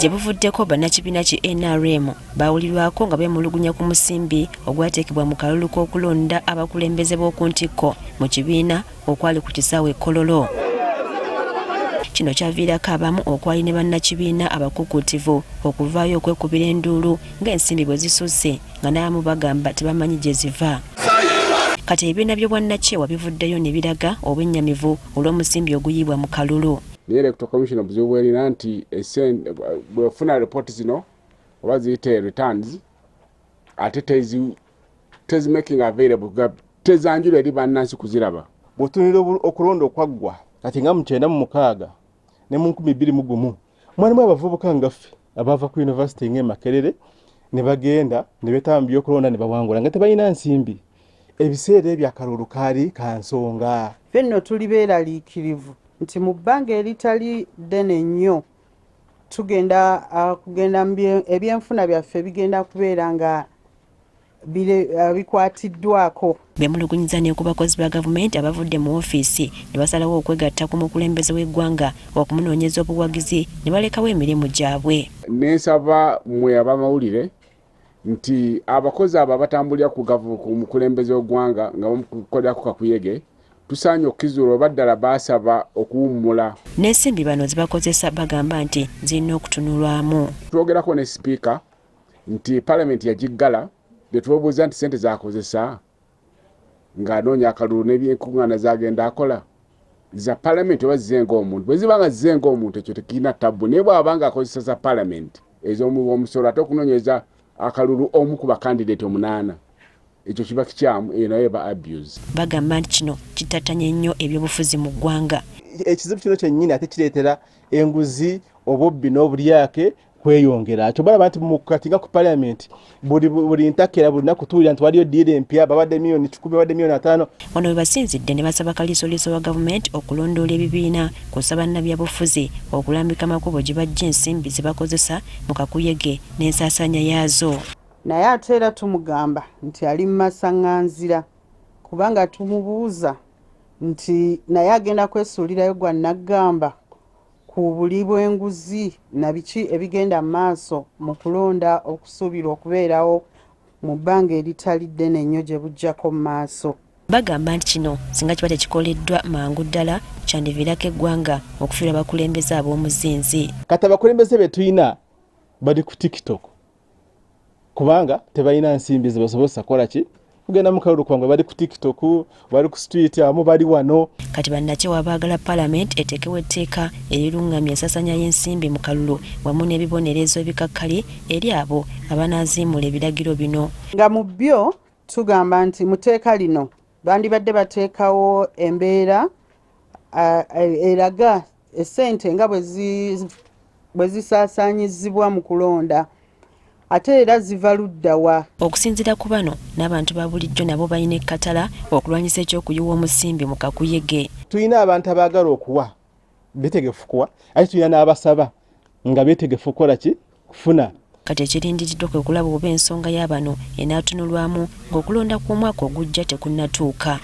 Gye buvuddeko, bannakibiina ki NRM bawulirwako nga beemulugunya ku musimbi ogwateekebwa mu kalulu k'okulonda abakulembeze b'oku ntikko mu kibiina okwali ku kisaawe e Kololo. Kino kyaviirako abamu okwali ne bannakibiina abakukuutivu okuvaayo okwekubira enduulu ng'ensimbi bwe zisusse, nga n'abamu bagamba tebamanyi gye ziva. Kati ebibiina by'obwannakyewa bivuddeyo ne biraga obwennyamivu olw'omusimbi oguyiibwa mu kalulu. Naye Electoral Commission obuzibu bwerina nti bwefuna report zino oba ziyite returns, ate tezi making available, tezanjula eri bannansi kuziraba. Bw'otunulira okulonda okwaggwa kati nga mu 96 ne mu 2001, mwalimu abavubuka nga ffe abava ku university ng'e Makerere ne bagenda ne beetaba mu byokulonda ne bawangula nga tebalina nsimbi. Ebiseera ebyo akalulu kaali ka nsonga. Ffe nno tuli beeraliikirivu nti mu bbanga eritali ddene nnyo tugenda kugenda ebyenfuna byaffe bigenda kubeera nga bikwatiddwako. Beemulugunyiza ne ku bakozi ba gavumenti abavudde mu ofiisi ne basalawo okwegatta ku mukulembeze w'eggwanga okumunoonyeza obuwagizi ne balekawo emirimu gyabwe. Nensaba mmwe abamawulire nti abakozi abo abatambulira ku mukulembeze w'eggwanga nga bamukolerako kakuyege, tusaanye okukizuula oba ddala baasaba okuwummula. N'ensimbi bano zibakozesa bagamba nti zirina okutunulwamu. Twogerako ne sipiika nti palamenti yagiggala, tetubabuuza nti sente zakozesa ng'anoonya akalulu n'ebyenkuŋŋaana zagenda akola za palamenti oba zize ng'omuntu. Bwe ziba nga zize ng'omuntu, ekyo tekirina tabbu, naye bw'aba nga akozesa za palamenti ez'omuwa omusolo ate okunoonyeza akalulu omu ku bakandidate 8, ekyo kiba kikyamu, eyo nayo eba abuse. Bagamba nti kino kittattanye nnyo ebyobufuzi mu ggwanga. Ekizibu kino kyennyini ate kireetera enguzi, obubbi n'obulyake kweyongera. Kyobalaba nti kati nga ku parliament buli ntakera, buli naku tuwulira nti waliyo deal empya, babadde miliyoni 100, babadde miliyoni 50. Wano we basinzidde ne basaba kaliisoliiso wa gavumenti okulondoola ebibiina, kw'ossa bannabyabufuzi okulambika amakubo gye bajja ensimbi ze bakozesa mu kakuyege n'ensaasaanya yaazo. Naye ate era tumugamba nti ali mu masaŋŋanzira, kubanga tumubuuza nti naye agenda kwesuulirayo gwa naggamba ku buli bw'enguzi na biki ebigenda mu maaso mu kulonda okusuubirwa okubeerawo mu bbanga eritali ddene nnyo gye bujjako mu maaso. Bagamba nti kino singa kiba tekikoleddwa mangu ddala, kyandiviirako eggwanga okufiirwa abakulembeze ab'omuzinzi. Kati abakulembeze be tulina bali ku TikTok kubanga tebalina nsimbi zibasobozesa kukola ki? Kugenda mu kalulu, kubanga bali ku TikTok, bali ku street, abamu bali wano. Kati bannakyewa baagala palamenti eteekewo etteeka eriruŋŋamya ensaasaanya y'ensimbi mu kalulu wamu n'ebibonerezo ebikakkali eri abo abanaaziimula ebiragiro bino. Nga mu byo tugamba nti mu tteeka lino bandibadde bateekawo embeera eraga essente nga bwe zisaasaanyizibwa mu kulonda, ate era ziva ludda wa. Okusinziira ku bano, n'abantu ba bulijjo nabo balina ekkatala okulwanyisa ekyokuyiwa omusimbi mu kakuyege. Tulina abantu abaagala okuwa, betegefu kuwa, ate tulina n'abasaba nga betegefu kukola ki? Kufuna. Kati ekirindiriddwa kwe kulaba oba ensonga y'abano enaatunulwamu ng'okulonda kw'omwaka ogujja tekunnatuuka.